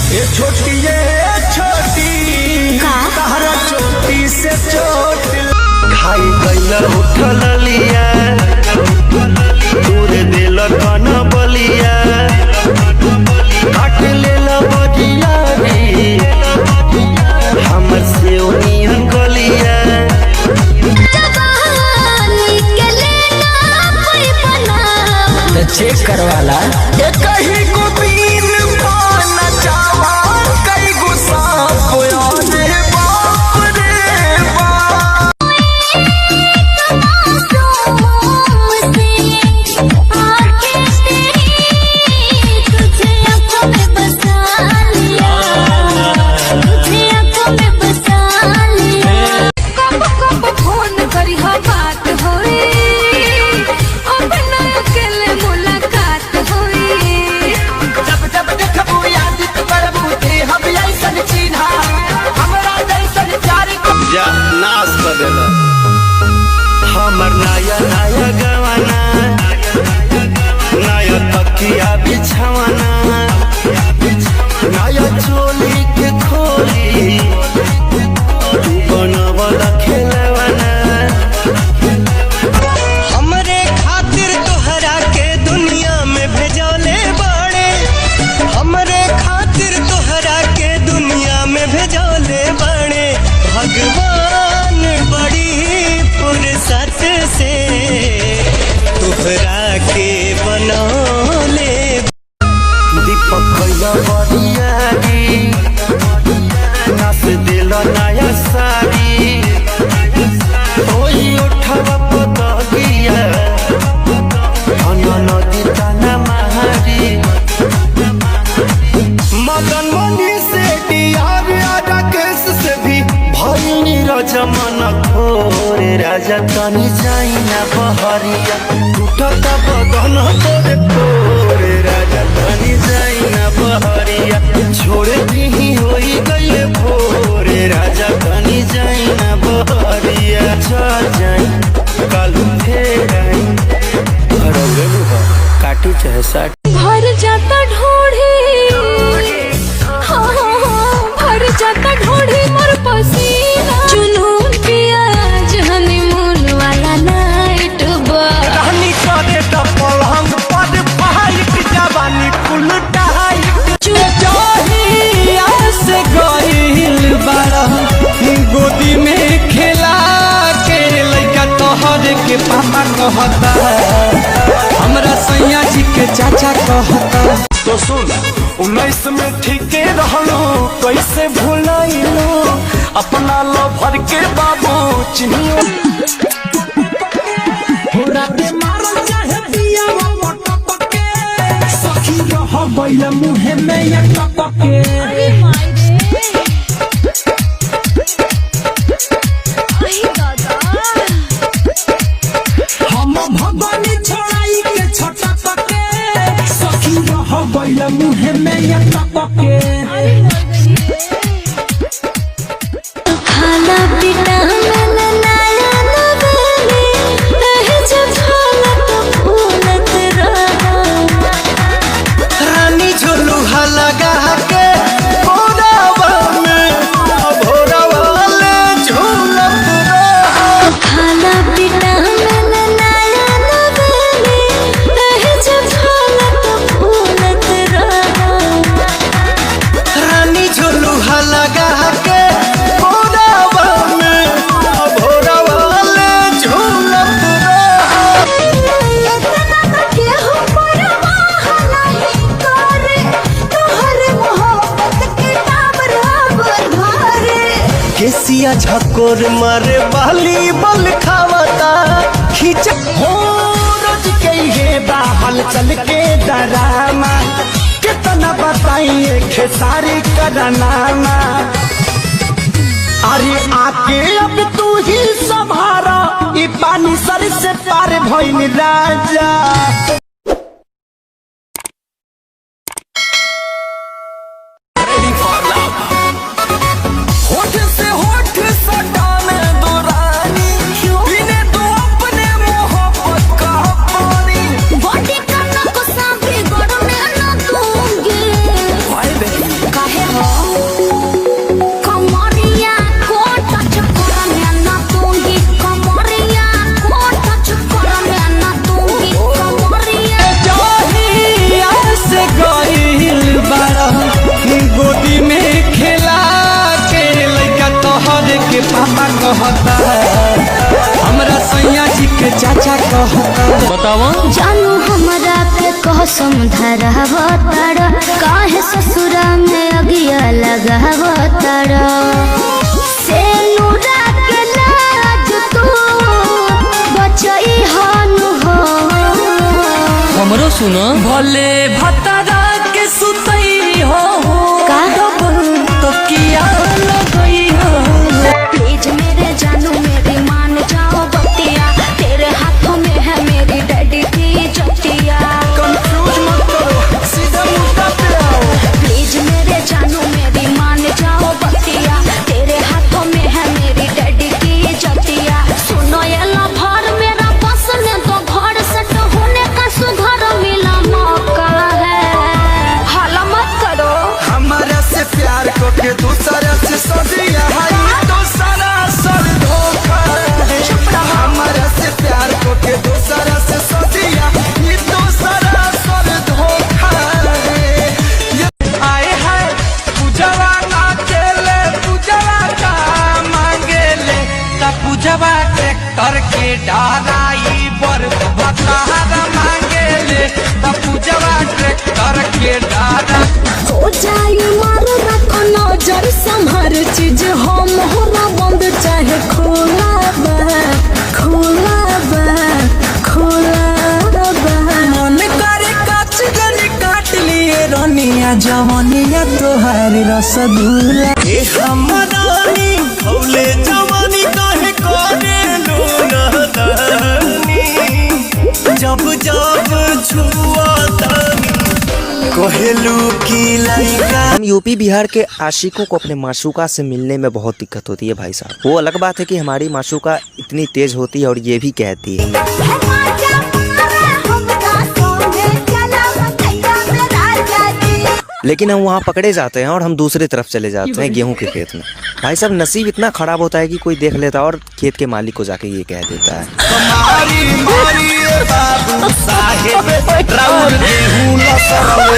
ए छोटी, ये छोटी, तहरा चोटी से चोट। खाई गइल उठल लिया, तोरे दिल कन बलिया, काट लेल बजिया रे हमर से ओनियन गलिया। जवानी के लेना कोई बना। तो चेक करवाला। कहीं को तीन पान चावा, कई गो सांप, अरे बाप रे बाप। से आंखें तेरी, तुझे आंखों में बसा लिया, तुझे आंखों में बसा लिया। कब कब फोन करी हो, बात होई, अपना अकेले मुलाकात होई। जब जब देखबू याद करबू ते हम ऐसन चिन्हा, हमरा जैसन प्यार को। जा नाश कर देला हमर नया नया गवाना, नया तकिया बिछवाना, नया चोली के खोली, तू बनवल खेलवाना। हमरे खातिर तोहरा के दुनिया में भेजौले बाड़े, हमरे खातिर तोहरा के दुनिया में भेजौले बाड़े भगवान, बड़ी फुर्सत से तोहरा के बनौले। दीपक कैला बरियारी, नाच दिल नया साड़ी, ओही उठवा पतगिया अन नदी ताना महारी। मदन मनी से डियार राकेश से भी भइनी रजमन खोरे। राजा तनी जाई ना बहरिया, टूटत बदन तोरे तोरे। राजा तनी जाई ना बहरिया, छोड़ दीही होई गइले भोरे। राजा तनी जाई ना बहरिया, चल जाई कालू फेर आई, रौरे काटी चाहे साटी। भर जाता ढोढ़ी, हाँ हाँ हाँ, भर जाता ढोढ़ी मोर पसीना। जुनून पियाज हनीमून वाला नाइट बा। रानी करे त पलंग पर फाइट, जवानी फुल टाइट। जहिया से गइल बाड़ा, गोदी में खेला के लइका तोहर के पापा कहता, हमरा सैया जी के चाचा कहता। तो सुन, 19 में ठीके रहलू, कैसे भुलाइलू अपना लो भर के बाबू चिन्हियो। राते मारल चाहे पियावा पटक के, सखी रह गइल मुहे में या टपक के। अरे माय रे, आई दादा। हम भगवानी छोड़ाई के छटक के, सखी रह गइल मुहे में या टपक के। अरे मर गई रे। खाना पीना में नया नवेली रह जब हालत फूलत रहा। रानी झुलुहा लगा के भोरावा में भोरावा ले झूलत रहा। खाना पीना में नया नवेली रह जब हालत फूलत रहा। रानी झुलुहा लगा के भोरावा में भोरावा ले झूलत रहा। इतना न केहू परवाह नहीं करे, तोहर मोहब्बत के टावर अब धारे। केसिया झकोर मारे बाली बल खावता खींच। हो रोज के ये बाहल चल के डरामा, कितना बताइए खेसारी करनामा। अरे आके अब तू ही संभारा, ई पानी सर से पार भइल राजा। होठ से होठ सटाने दो रानी, पीने दो अपने मोहब्बत का पानी। बॉडी का नुकसान भी गड़ने न दूंगी। काहे के पापा कहता, हमरा सैया जी के चाचा कहता। बतावा जानू हमरा के कसम धरावतार, काहे ससुरा में अगिया लगावतार। से नुरा के लाज तू बचई हनु हो। हमरो सुनो, भले भतरा के सुतई हो का? तो किया लगई हो। प्लीज मेरे जानू मेरी मान जाओ बतिया, तेरे हाथों में है मेरी डैडी की जतिया। कंफ्यूज मत करो, सीधा मुद्दा पे आओ। प्लीज मेरे जानू मेरी मान जाओ बतिया, तेरे हाथों में है मेरी डैडी की जतिया। सुनो ये लभर मेरा बस में तो घर सेट होने का सुधर मिला मौका है, हाला मत करो। हमारा से प्यार को के दूसरा से सदिया है, दूसरा सर धोखा है। हमारा से प्यार को के दूसरा से सदिया, ये दूसरा सर धोखा है। आए है पूजवा नाचेले, पूजवा का मांगेले, ता पूजवा ट्रैक्टर के डाराई पर भतारा मांगेले, ता पूजवा ट्रैक्टर के डारा। हो जाई मारो रखो नजर संभर, चीज हो मोहरा बंद चाहे खोला बा, खोला बा, खोला बा। मन करे काच गनी काट लिए रनिया जवनिया तोहार रसगुल्ला। ए हमरानी हौले जवानी काहे करे नादानी, जब जब छुआ तानी कोहेलू की लइका। हम यूपी बिहार के आशिकों को अपने माशूका से मिलने में बहुत दिक्कत होती है भाई साहब। वो अलग बात है कि हमारी माशूका इतनी तेज होती है और ये भी कहती है। लेकिन हम वहाँ पकड़े जाते हैं और हम दूसरी तरफ चले जाते हैं गेहूं के खेत में। भाई साहब नसीब इतना खराब होता है कि कोई देख लेता है और खेत के मालिक को जाके ये कह देता है। मारी मारी बाबू साहेब, राउर गेहूं लसरले।